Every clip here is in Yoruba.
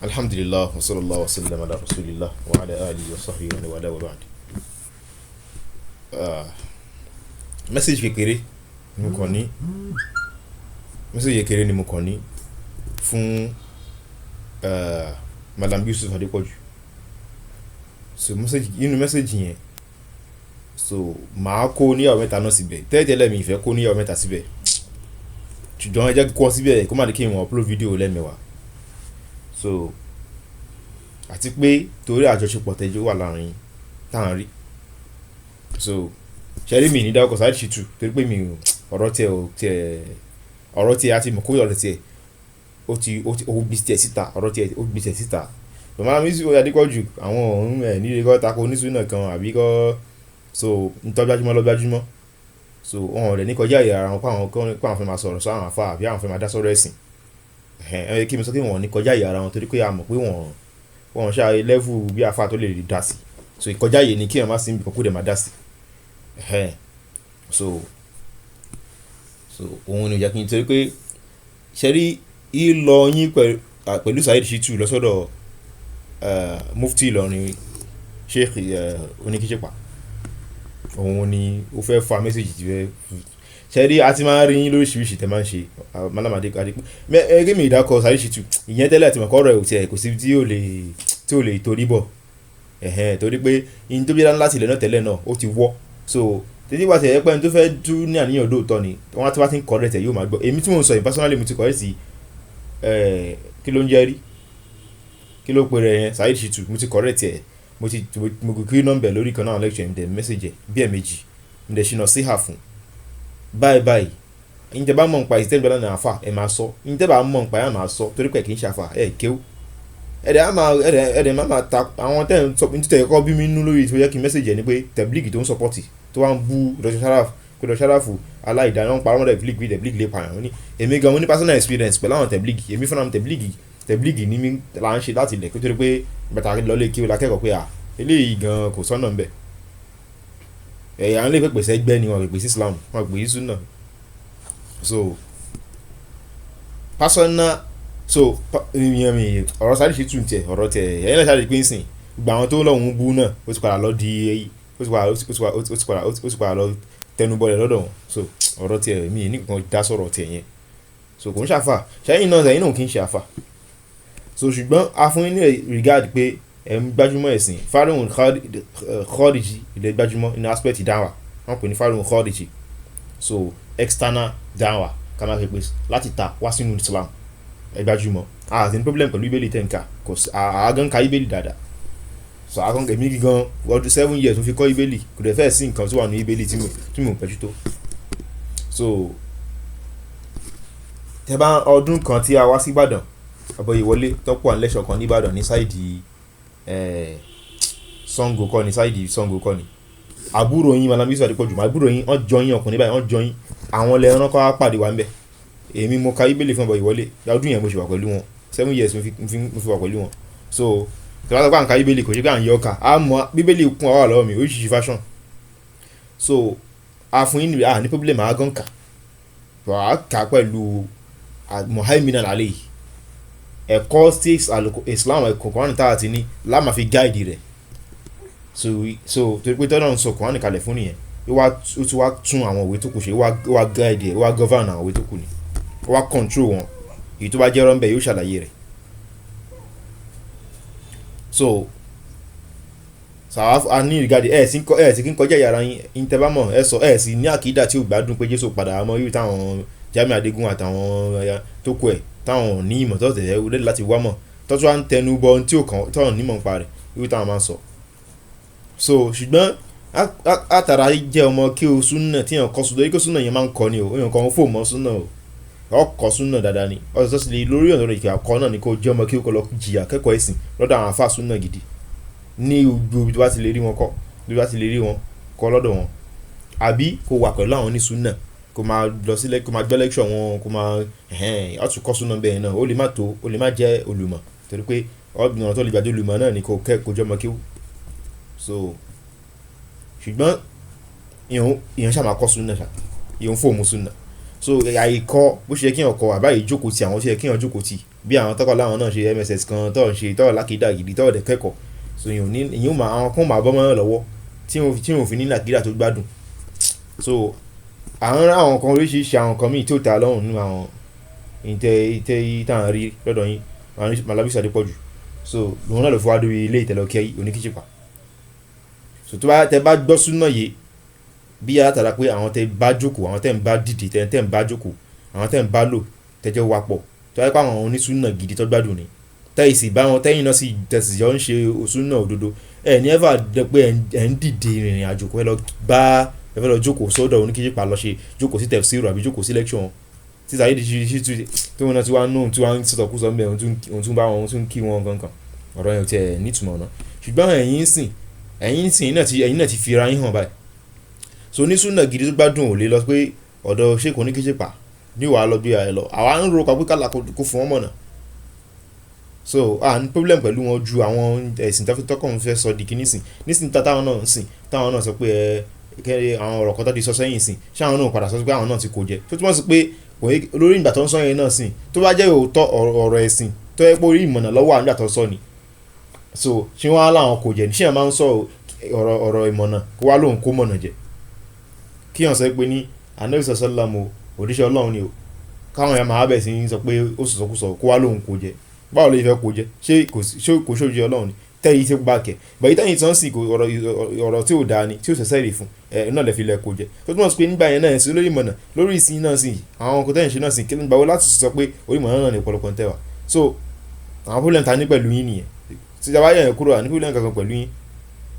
Alhamdulillah wa sallallahu wa sallam ala rasulillah wa ala alihi wa sahbihi wa wala wa ba'd. Message kékeré ni mo kàn ní, message kékeré ni mo kàn ní fún Malam Yusuf Adepoju. So message, inú message yẹn, so màá kó oníyàwó mẹ́ta náà síbẹ̀. Tẹ́lẹ̀tẹ́lẹ̀ mi ì fẹ́ kó oníyàwó mẹ́ta síbẹ̀, ṣùgbọ́n ẹ jẹ́ kí kó síbẹ̀ kó má di kí n upload video lẹ́mẹ̀wá. So àti pé torí àjọṣepọ̀ tẹ́jú wà láàrin tá à ń rí. So ṣẹ́rí mi ní dárúkọ Saheed Shittu torí pé mi ò ọ̀rọ̀ tiẹ̀ ò tiẹ̀, ọ̀rọ̀ tiẹ̀ a ti mọ̀ kó ọ̀rọ̀ tiẹ̀ ó ti ó gbé tiẹ̀ síta, ọ̀rọ̀ tiẹ̀ ó gbé tiẹ̀ síta. Malam Yusuf Adepoju, àwọn òun ẹ̀ nílé kọ́ tako onísùnà kan àbí kọ́, so ń tọ́ gbajúmọ̀ lọ gbajúmọ̀. So wọn ò dẹ̀ ní kọjá àyè ara wọn pé àwọn kọ́ pé àwọn fẹ́ máa sọ̀rọ̀ sọ àwọn àfá àbí àwọn fẹ́ máa dá sọ̀rọ̀ ẹ̀sìn. Ẹ̀hẹn, ẹ kí mi sọ pé wọn ò ní kọjá àyè ara wọn torí pé a mọ̀ pé wọ́n ṣe level bí àfá tó lè dá sí. So ìkọjá àyè ni kí èèyàn má sí níbi kan kó dẹ̀ máa dá sí. Ẹ̀hẹn. So òun ni ó jẹ́ kí n torí pé ṣẹ́rí ìlọ yín pẹ̀lú Saheed Shittu lọ sọ́dọ̀ Mufti Ìlọrin, Sheikh Oníkíjìpá. Òun ni ó fẹ́ fa message tí fẹ́. Ṣẹ́rí a ti máa ń rí yín lóríṣiríṣi tẹ máa ń ṣe Malam Adepoju. Ẹ kí mi dárúkọ Saheed Shittu. Ìyẹn tẹ́lẹ̀ tí mo kọ́ ọ̀rọ̀ ẹ̀ ò tiẹ̀ kò sí tí ò lè torí bọ̀. Ẹ̀hẹn, torí pé ihun tó bí láti ilẹ̀ náà tẹ́lẹ̀ náà ó ti wọ́. So títí wá tí ẹ pé ẹni tó fẹ́ tú ní àníyàn lóòótọ́ ni wọ́n á ti wá tí ń correct ẹ̀ yóò máa gbọ́. Èmi tí mò ń sọ yìí personally, mo ti correct kí ló ń jẹ́ rí? Kí ló pe rẹ̀ yẹn? Saheed Shittu, mo ti correct ẹ̀. Mo kí nọ́mbà lórí kan náà lecture, mi dẹ̀ message ẹ̀ bí ẹ̀ẹ̀mejì. Mo dẹ̀ ṣe nasiha fún. Báyìí báyìí. Ihun tẹ bá mọ̀ nípa ìsìn tẹ́gbẹ́ lánàá àfà ẹ máa sọ. Ihun tẹ bá mọ̀ nípa ẹ̀ máa sọ torí pé kì í ṣe àfà ẹ kéwú. Ẹ̀dẹ̀ á máa ẹ̀dẹ̀ ẹ̀dẹ̀ má máa ta àwọn tẹ́ ń sọ nítorí ẹ̀kọ́ bí mi nínú lórí tí ó yẹ kí message ẹ̀ ni pé Tabligh tó ń support tó wá ń bú Dr. Sharaf, pé Dr. Sharaf aláìdáná ń parọ́ mọ́ Tabligh, pé Tabligh lè pààyàn. Ó ní èmi gan mo ní personal experience pẹ̀lú àwọn Tabligh. Èmi fúnra mi, Tabligh ní mi là ń ṣe láti ilẹ̀ kó tó di pé bàtà lọ lé kí o la kẹ́kọ̀ọ́ pé à eléyìí gan kò sọ́nà ńbẹ̀. Ẹ̀yà ń lè pèpè sẹ́gbẹ́ ni wọ́n pèpè sí Islam, wọ́n pèpè sí Sunnah. So personal, so ìyẹn mi ọ̀rọ̀ Saheed Shittu tiẹ̀, ọ̀rọ̀ tiẹ̀ ẹ̀yin náà ṣáà rí pé ń sìn gbogbo àwọn tó lọ́hùn bú náà, ó ti padà lọ di ó ti padà lọ tẹnubọlẹ̀ lọ́dọ̀ wọn. So ọ̀rọ̀ tiẹ̀ mi ní nǹkan dá sọ̀rọ̀ tiẹ̀ yẹn. So kò ń ṣàfà ṣẹ́yìn náà, ẹ̀yin náà kì í ṣe àfà. So ṣùgbọ́n a fún yín ní regard pé ẹ̀ ń gbájúmọ́ ẹ̀sìn Farihun Khariji ilẹ̀ gbájúmọ́ ní aspect dáwà wọ́n pè ní Farihun Khariji. So external dáwà ká máa fi pè láti ta wá sínú Islam, ẹ gbájúmọ́. A sì ní problem pẹ̀lú Bíbélì tẹ̀ ń kà, kò sí àá gan ka Bíbélì dáadáa. So àá gan èmi gan ọdún 7 years mo fi kọ́ Bíbélì, kò dẹ̀ fẹ́ sí nǹkan tó wà ní Bíbélì tí mo pẹ̀jú tó. So tẹ bá ọdún kan tí a wá sí Ìbàdàn, àbọ̀yè wọlé tọ́pọ̀ àlẹ́sọ̀ kan ní Ìbàdàn ní side Sango kọ́ ni, side Sango kọ́ ni. Àbúrò yín Malam Yusuf Adepoju, àbúrò yín wọ́n jọ yín, ọkùnrin báyìí wọ́n jọ yín, àwọn lẹ́ran kọ́ wá pàdé wa ńbẹ̀. Èmi mo ka Bíbélì fún àbọ̀yè wọlé ọdún yẹn, mo sì wà pẹ̀lú wọn 7 years, mo fi wà pẹ̀lú wọn. So tí wọ́n sọ pé à ń ka Bíbélì, kò ṣe pé à ń yọ ọ́ kà, á mọ Bíbélì kún ọwọ́ lọ́wọ́ mi oríṣiríṣi version. So a fún yín ní à ní problem, àá gan kà wà á kà pẹ̀lú muhaiminan alayhi, ẹ̀kọ́ tí Islam, ẹ̀kọ́ Quran tá a ti ní la máa fi guide rẹ̀. So torí pé tọ́lọ́run sọ Quran kalẹ̀ fún nìyẹn, ó ti wá tún àwọn òwe tó kù ṣe, ó wá guide ẹ̀, ó wá govern àwọn òwe tó kù ni, ó wá control wọn. Èyí tó bá jẹ́ rọ́ńbẹ́ yóò ṣàlàyé rẹ̀. So a ní regard ẹ̀ sí ẹ̀ sì kí ń kọjá yàrá yín ní tẹ́ bá mọ̀ ẹ sọ ẹ̀ sì ní àkídà tí ò gbádùn pé Jésù padà mọ́ irú táwọn Jamiu Adégún àtàwọn tó kù ẹ̀ táwọn ò ní ìmọ̀ tó tẹ̀lé ready láti wá mọ̀ tó tún wá ń tẹnu bọ ohun tí ò kàn táwọn ní ìmọ̀ nípa rẹ̀ irú táwọn máa ń sọ. So ṣùgbọ́n látara jẹ́ ọmọ kí o súnà tí èèyàn kọ́ súnà, torí pé súnà yẹn máa ń kọ́ ni o, èèyàn kan fò mọ́ súnà o, ọ kọ́ súnà dáadáa ni. Ọ̀sẹ̀ tó sì lè lórí ọ̀nà ìkà kọ́ náà ni kó jẹ́ ọmọ kí o kọ́ lọ jìyà kẹ́kọ̀ọ́ ẹ̀sìn lọ́dọ̀ àwọn àfáà súnà gidi ní gbogbo ibi tó bá ti lè rí wọn kọ́, bí tó bá ti lè rí wọn kọ́ lọ́dọ̀ wọn, àbí kó wà pẹ̀lú àwọn onísúnà, kó máa lọ sílẹ̀, kó máa gbọ́ lecture wọn, kó máa ẹ̀hẹ́n ó tún kọ́ súnà bẹ́ẹ̀ náà. Ó lè má tó, ó lè má jẹ́ olùmọ̀ torí pé ọ̀nà tó lè gbà jẹ́ olùmọ̀ náà ni kó kẹ́ kó jẹ́ ọmọ kéwú. So ṣùgbọ́n èèyàn ṣáà máa kọ́ súnà ṣá, èèyàn fò mú súnà. So àìkọ́ bó ṣe yẹ kí èèyàn kọ́, àbá ìjókòó ti àwọn tó yẹ kí èèyàn jókòó ti, bí àwọn tọ́kọ̀ láwọn náà ṣe MSS kan tọ́ ń ṣe tọ́ lákìdá gidi tọ́ dẹ̀ kẹ́kọ̀ọ́. So èèyàn ò ní, èèyàn ó máa, àwọn kan máa bọ́ mọ́ lọ́wọ́ tí wọn fi ní làkìdá tó gbádùn. So à ń rá àwọn kan oríṣiríṣi àwọn nǹkan míì tí ó ta lọ́rùn nínú àwọn ìtẹ́ ìtẹ́ tá à ń rí lọ́dọ̀ yín, Mallam Yusuf Adépọ̀jù. So òun náà ló fi wá dórí ilé ìtẹ̀lọ́kẹ́ oníkíjìpá. So tó bá tẹ bá gbọ́ súnà yìí, bí látara pé àwọn tẹ bá jókòó, àwọn tẹ ń bá dìde, tẹ ń bá jókòó, àwọn tẹ ń bá lò, tẹjọ́ wá pọ̀, tó bá jẹ́ pé àwọn onísúnà gidi tó gbádùn ni, tẹ́ ì sì bá wọn, tẹ́yìn náà sì tẹ̀sí jọ ń ṣe súnà òdodo, ẹ ní ever jẹ́ pé ẹ̀ ń dìde ìrìn àjò kó ẹ lọ bá ẹ fẹ́ lọ jókòó sọ́dọ̀ oníkíjìpá lọ ṣe jókòó sí tafsir àbí jókòó sí lecture wọn. Tí Saheed Shittu tí òun náà ti wá nù tí wá ń sọ̀tọ̀kúsọ ńbẹ̀, òun tún bá wọn, òun tún kí wọn gangan. Ọ̀rọ̀ yẹn ò tiẹ̀ ní ìtumọ̀ náà. Ṣùgbọ́n ẹ̀yin ń sìn, ẹ̀yin náà ti fi ra yín hàn báyìí. So onísúnà gidi tó gbádùn ò lè lọ pé ọ̀dọ̀ Sheikh oníkíjìpá ní wàá lọ gbé ara ẹ lọ. Àwa ń ro kan pé kálá kó fún wọn mọ̀nà. So a ní problem pẹ̀lú wọn ju àwọn ẹ̀sìn tó tọ́kàn fẹ́ sọ di kíní sìn. Nísìnyí táwọn náà ń sìn, táwọn náà sọ pé ẹ kẹ́ àwọn ọ̀rọ̀ kan tó ti sọ sẹ́yìn sìn, ṣé àwọn náà padà sọ pé àwọn náà ti kó jẹ. Tó túmọ̀ sí pé lórí ìgbà tó ń sọ yẹn náà sìn, tó bá jẹ́ òótọ́ ọ̀rọ̀ ẹ̀sìn tó yẹ pé orí ìmọ̀nà lọ́wọ́ ànígbà tó sọ ni. So ṣé wọ́n á láwọn kò jẹ ní? Ṣé èèyàn máa ń sọ ọ̀rọ̀ ìmọ̀nà kó wá lóhùn kó mọ̀nà jẹ? Kí èèyàn sọ pé ní Ànábì sallam o, òjíṣẹ́ Ọlọ́run ni o. Káwọn èèyàn máa bẹ̀ sí ní sọ pé ó sọ̀sọkúsọ kó wá lóhùn kó jẹ. Báwo ló ṣe fẹ́ kó jẹ? Ṣé kò ṣe òjíṣẹ́ Ọlọ́run ni? Tẹ́yìn tí ó bá kẹ̀. But èyí tẹ́yìn tí wọ́n sì kò ọ̀rọ̀ tí ò dáa ni, tí ò ṣẹ̀ṣẹ̀ rí fún, ẹ náà lè fi lẹ kó jẹ. Tó túmọ̀ sí pé nígbà yẹn náà ẹ̀sìn lórí ìmọ̀nà, lórí ìsìn náà sì, àwọn nǹkan tẹ́yìn ṣe náà sì, kí nígbà wo láti sọ pé orí ìmọ̀nà náà ni ọ̀pọ̀lọpọ̀ ń tẹ̀ wá. So àwọn problem ta ní pẹ̀lú yín nìyẹn. Tí a bá yẹ̀ yẹn kúrò, à ní problem kankan pẹ̀lú yín.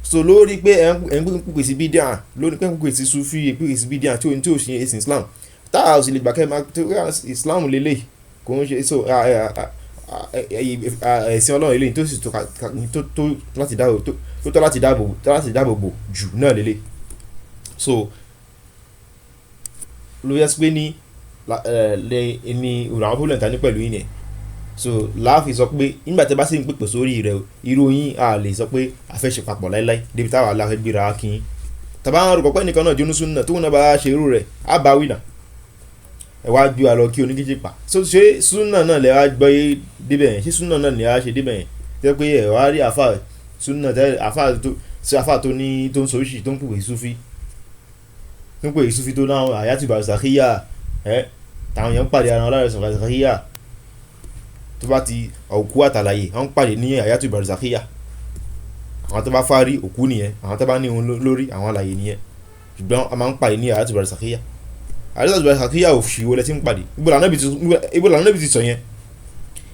So lórí pé ẹ̀ ń pèpè sí bídíà, lórí pé ẹ̀ ń pèpè sí Sufi, pèpè sí bídíà tí ò ṣe ẹ̀sìn Islam. Tá a sì lè gbà kẹ́ máa tó Islam lélẹ̀, kò ń ṣe so ẹ̀sìn Ọlọ́run lélẹ̀ tó sì tó láti dáàbò tó tọ́ láti dáàbò bò jù náà lélẹ̀. So ló yẹ sí pé ní ní àwọn problem ta ní pẹ̀lú yín nìyẹn. So láàfin sọ pé nígbà tí ẹ bá sì ń pèpè sórí rẹ̀, irú yín a lè sọ pé a fẹ́ ṣe papọ̀ láíláí débi táwa la fẹ́ gbéra kí yín. Tàbá ń rò pé ẹnìkan náà jóná súnà tóun náà bá ṣe irú rẹ̀, á bá wí nà. Ẹ wá gbé wa lọ kí oníkíjìpá. So ṣé súnà náà lè wá gbọ́ yé débẹ̀ yẹn? Ṣé súnà náà lè wá ṣe débẹ̀ yẹn? Tẹ́ pé ẹ wá rí àfá súnà tẹ́ àfá tó ṣe àfá tó ní tó ń sọ oríṣiríṣi tó ń pèpè súfí, tó ń pèpè súfí tó náà àyátù barzakhiya, ẹ́ táwọn èèyàn ń pàdé ara wọn láàárín barzakhiya. Tó bá ti òkú àtàlàyé, wọ́n ń pàdé ní àyátù barzakhiya. Àwọn tó bá fárí òkú nìyẹn, àwọn tó bá ní ohun lórí àwọn alààyè nìyẹn. Ṣùgbọ́n a máa ń pàdé ní àyátù barzakhiya. Àyátù barzakhiya ò fi wo lẹ tí ń pàdé. Ibo l'Ànábì ti sọ yẹn?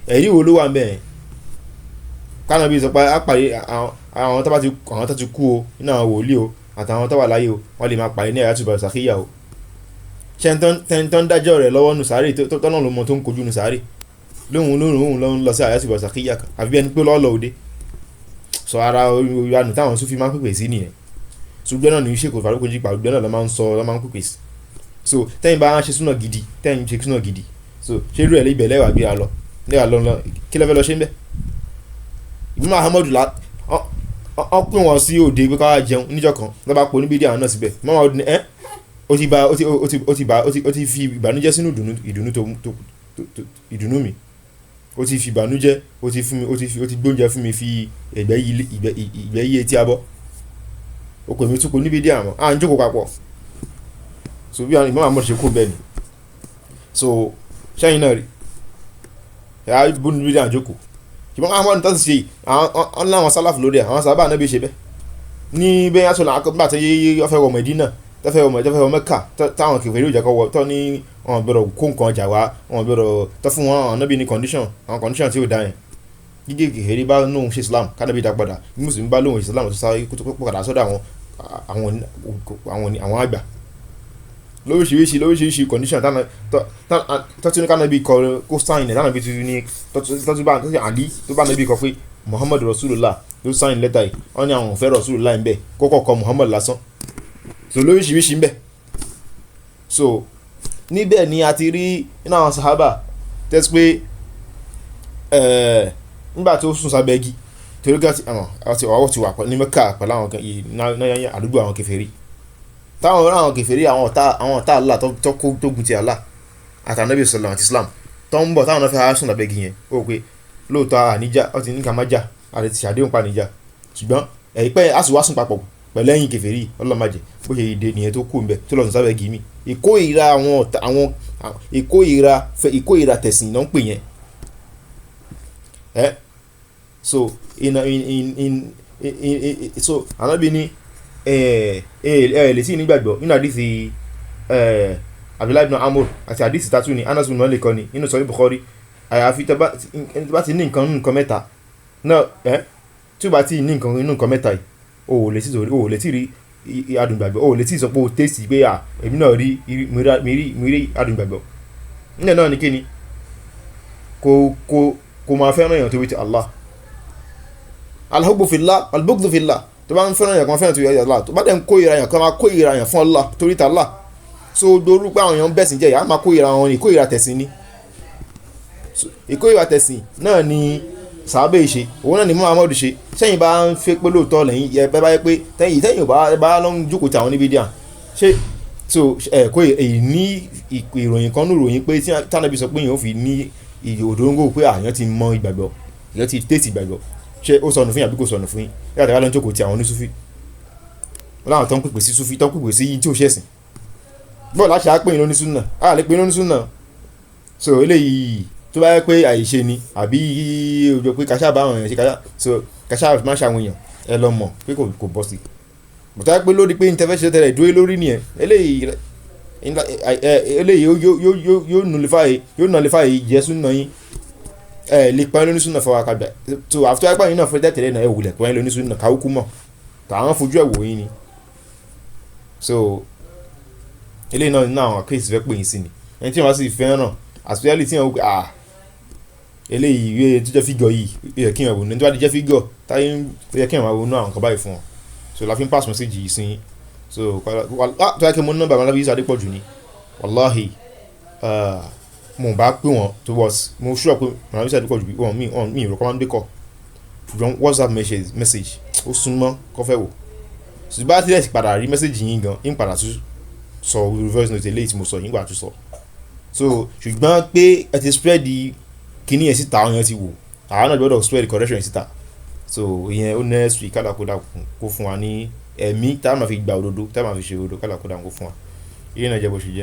Ẹ̀rí wo ló wà níbẹ̀ yẹn? Ká Ànábì sọ pé a pàdé àwọn tó ti kú o nínú àwọn wòlíì o àtàwọn tó wà láyé o, wọ́n lè máa pàdé ní àyátù barzakhiya o. Ṣé ẹni tó ń dájọ́ rẹ̀ lọ́wọ́ nù sáré tó tọ́nà ló mọ tó ń kojú nù sáré? Lóhun lóhun lóhun ló ń lọ sí àyátù barzakhiya kan àbí bí ẹni pé lọ́ọ́ lọ òde. So ara ìranù táwọn Sufi máa ń pèpè sí nìyẹn. Ṣùgbọ́n náà ní Sheikh Farouk Oníkíjìpá, gbogbo náà ló máa ń sọ, ló máa ń pèpè sí. So tẹ́yìn bá ń ṣe súnà gidi, tẹ́yìn ṣe súnà gidi. So ṣé irú ẹ̀ ibẹ̀ lẹ́wà gbéra lọ? Lẹ́wà lọ lọ, kí lẹ fẹ́ lọ ṣe níbẹ̀? Imam Ahmadu la, ọ pín wọn sí òde pé ká wá jẹun níjọ́ kan, lọ́ bá po oníbídíà náà síbẹ̀. Imam Ahmadu ní ẹ́, ó ti ba, ó ti, ó ti, ó ti ba, ó ti fi ìbànújẹ́ sínú ìdùnnú tó ìdùnnú mi. Ó ti fi ìbànújẹ́, ó ti fún mi, ó ti gbé oúnjẹ fún mi fi ìgbẹ́ yí, ìgbẹ́ yí etí abọ́. Ó pè mí tún pé oníbídíà mọ́, à ń jókòó papọ̀. So bí Imam Ahmadu ṣe kú bẹ́ẹ̀ ni. So ṣẹ́yìn náà rí. Ẹ á bú oníbídíà jókòó. Ṣùgbọ́n Ahmadu tó ti ṣe, àwọn láwọn sálàfù lórí ẹ̀, àwọn sàhábà Ànábì ṣe bẹ́ẹ̀. Ní bẹ́ẹ̀ yẹn sọ̀rọ̀ nígbà tí wọ́n fẹ́ wọ Mẹ̀dínà, tó fẹ́ wọ Mẹ́kà, táwọn kèfèrí ò jẹ́ kó wọ, tó ní wọn ò gbọdọ̀ kó nǹkan ọjà wá, wọn ò gbọdọ̀ tó fún wọn Ànábì ní condition, àwọn condition tí ò dá yẹn. Gígé kèfèrí bá lóhun ṣe Islam, ká Ànábì dá padà. Bí Mùsùlùmí bá lóhun ṣe Islam tó sáré kó tó padà sọ́dọ̀ àwọn àgbà. Lóríṣiríṣi lóríṣiríṣi condition tó tún ní ká Ànábì kọ kó sign ẹ̀, t'Ànábì tún ní tó tún bá tó Ali tó bá Ànábì kọ pé Muhammad Rasulullah ló sign letter yìí. Wọ́n ní àwọn ò fẹ́ Rasulullah ńbẹ̀, kó kọ́kọ́ Muhammad lásán. So lóríṣiríṣi ńbẹ̀. So níbẹ̀ ni a ti rí nínú àwọn sàhábà tẹ́sí pé nígbà tó sùn sábẹ́ igi torí ká àti ọwọ́ ti wà ní Mẹ́kà pẹ̀lú àwọn kan yìí ní àdúgbò àwọn kèfèrí, táwọn ọ̀rọ̀ àwọn kèfèrí, àwọn ọ̀tá Allah tó kó tó gun ti Allah. Àtànábì sallam àti Islam tó ń bọ̀ táwọn náà fẹ́ wá sùn lábẹ́ igi yẹn, ó rò pé lóòótọ́ àníjà, ó ti ní ká má jà, àti ti ṣàdéhùn pa níjà, ṣùgbọ́n ẹ̀yìn pẹ́ á sì wá sùn papọ̀ pẹ̀lú ẹ̀yìn kèfèrí, Ọlọ́run má jẹ́. Bó ṣe dé nìyẹn tó kù ń bẹ̀ tó lọ sùn sábẹ́ igi mi. Ìkórìíra àwọn ọ̀tá, àwọn ìkórìíra fẹ́, ìkórìíra tẹ̀sìn náà ń pè yẹn. So in in in in in, in so Ànábì ní ẹ ẹ lè tí nígbàgbọ́ nínú àdìsí Abdullahi ibn Amr àti àdìsí tatu ni Anas ibn Malik kọ́ ni nínú Sahih Bukhari. Àyàfi tẹ́ bá ti ní nǹkan mẹ́ta náà, tí o bá ti ní nǹkan nínú nǹkan mẹ́ta yìí, o ò lè tí o ò lè tí rí adùn ìgbàgbọ́, o ò lè tí sọ pé o taste pé à èmi náà rí mi rí adùn ìgbàgbọ́. Nílẹ̀ náà ni kí ni kò máa fẹ́ràn èèyàn torí ti Allah. Al-hubbu fillah, al-bughdu fillah. Tó bá ń fẹ́ràn èèyàn kan, fẹ́ràn torí Allah. Tó bá dẹ̀ ń kórìíra èèyàn kan, máa kórìíra èèyàn fún Allah, torí ti Allah. So dorú pé àwọn èèyàn ń bẹ̀sìn jẹ́, ìyá máa kórìíra wọn ní ìkórìíra tẹ̀sìn ni. So ìkórìíra tẹ̀sìn náà ni sàábẹ̀ ṣe, òun náà ni Muhammadu ṣe. Sẹ́yìn bá ń fẹ́ pé lóòótọ́ lẹ́yìn ẹ bá yẹ pé tẹ́yìn ò bá lọ ń jókòó tí àwọn níbi díà ṣe. So ẹ kó èyí ní ìròyìn kan ní ìròyìn pé tí Ànábì sọ pé èèyàn ó fi ní òdòdó pé àyàn ti mọ ìgbàgbọ́, èèyàn ti tètè ìgbàgbọ́. Ṣé ó sọnù fún yín àbí kò sọnù fún yín? Nígbà tí wọ́n lọ ń jókòó tí àwọn onísúfí, wọ́n láwọn tó ń pèpè sí súfí, tó ń pèpè sí yín tí ò ṣẹ̀sìn, bọ́ọ̀ láti á pè yín lónísúnà, á lè pè yín lónísúnà. So eléyìí tó bá yẹ pé àìṣe ni àbí ojú pé kàṣà bá àwọn èèyàn ṣe kàṣà, so kàṣà má ṣe àwọn èèyàn, ẹ lọ mọ̀ pé kò bọ́ sí. Bùtá pé lórí pé intervention ṣe tẹ́lẹ̀ dúró lórí nìyẹn, eléyìí yóò nullify jẹ́ súnà yín. Ẹ lè pẹ́ lóní súnà fọwọ́ kagbà. So àfi tó bá yín náà fẹ́ tẹ́lẹ̀ náà, ẹ wulẹ̀ pẹ́ lóní súnà káwókú mọ̀ tàwọn fojú ẹ̀ wò yín ni. So eléyìí náà nínú àwọn case fẹ́ pè yín sí ni ẹni tí wọ́n sì fẹ́ràn, especially tí wọ́n wò pé ah eléyìí ìwé tó jẹ́ figure yìí, ó yẹ kí wọ́n wò ní tó bá ti jẹ́ figure táyé, ó yẹ kí wọ́n máa wò ní àwọn nǹkan báyìí fún wọn. So la fi ń pass message yìí sí yín. So tó yẹ kí mo ní nọ́mbà Mallam Yusuf Adépọ̀jù ni, wàláhì mo bá pè wọ́n towards, mo sure pé Mallam Yusuf Adépọ̀jù wọn mi ìrọ̀kọ́ máa ń gbé kọ̀, ṣùgbọ́n WhatsApp message ó súnmọ́ kọ́ fẹ́ wò. Ṣùgbọ́n bá tilẹ̀ sì padà rí message yín gan, ń padà tún sọ voice note eléyìí tí mo sọ yín gbà tún sọ. So ṣùgbọ́n pé ẹ ti spread kíní yẹn síta, àwọn yẹn ti wò, àwọn náà gbọ́dọ̀ spread correction yẹn síta. So ìyẹn ó necessary kálàkódà kó fún wa ní ẹ̀mí tá a máa fi gba òdodo, tá a máa fi ṣe òdodo, kálàkódà kó fún wa. Ìyẹn náà jẹ́ bó ṣe jẹ́.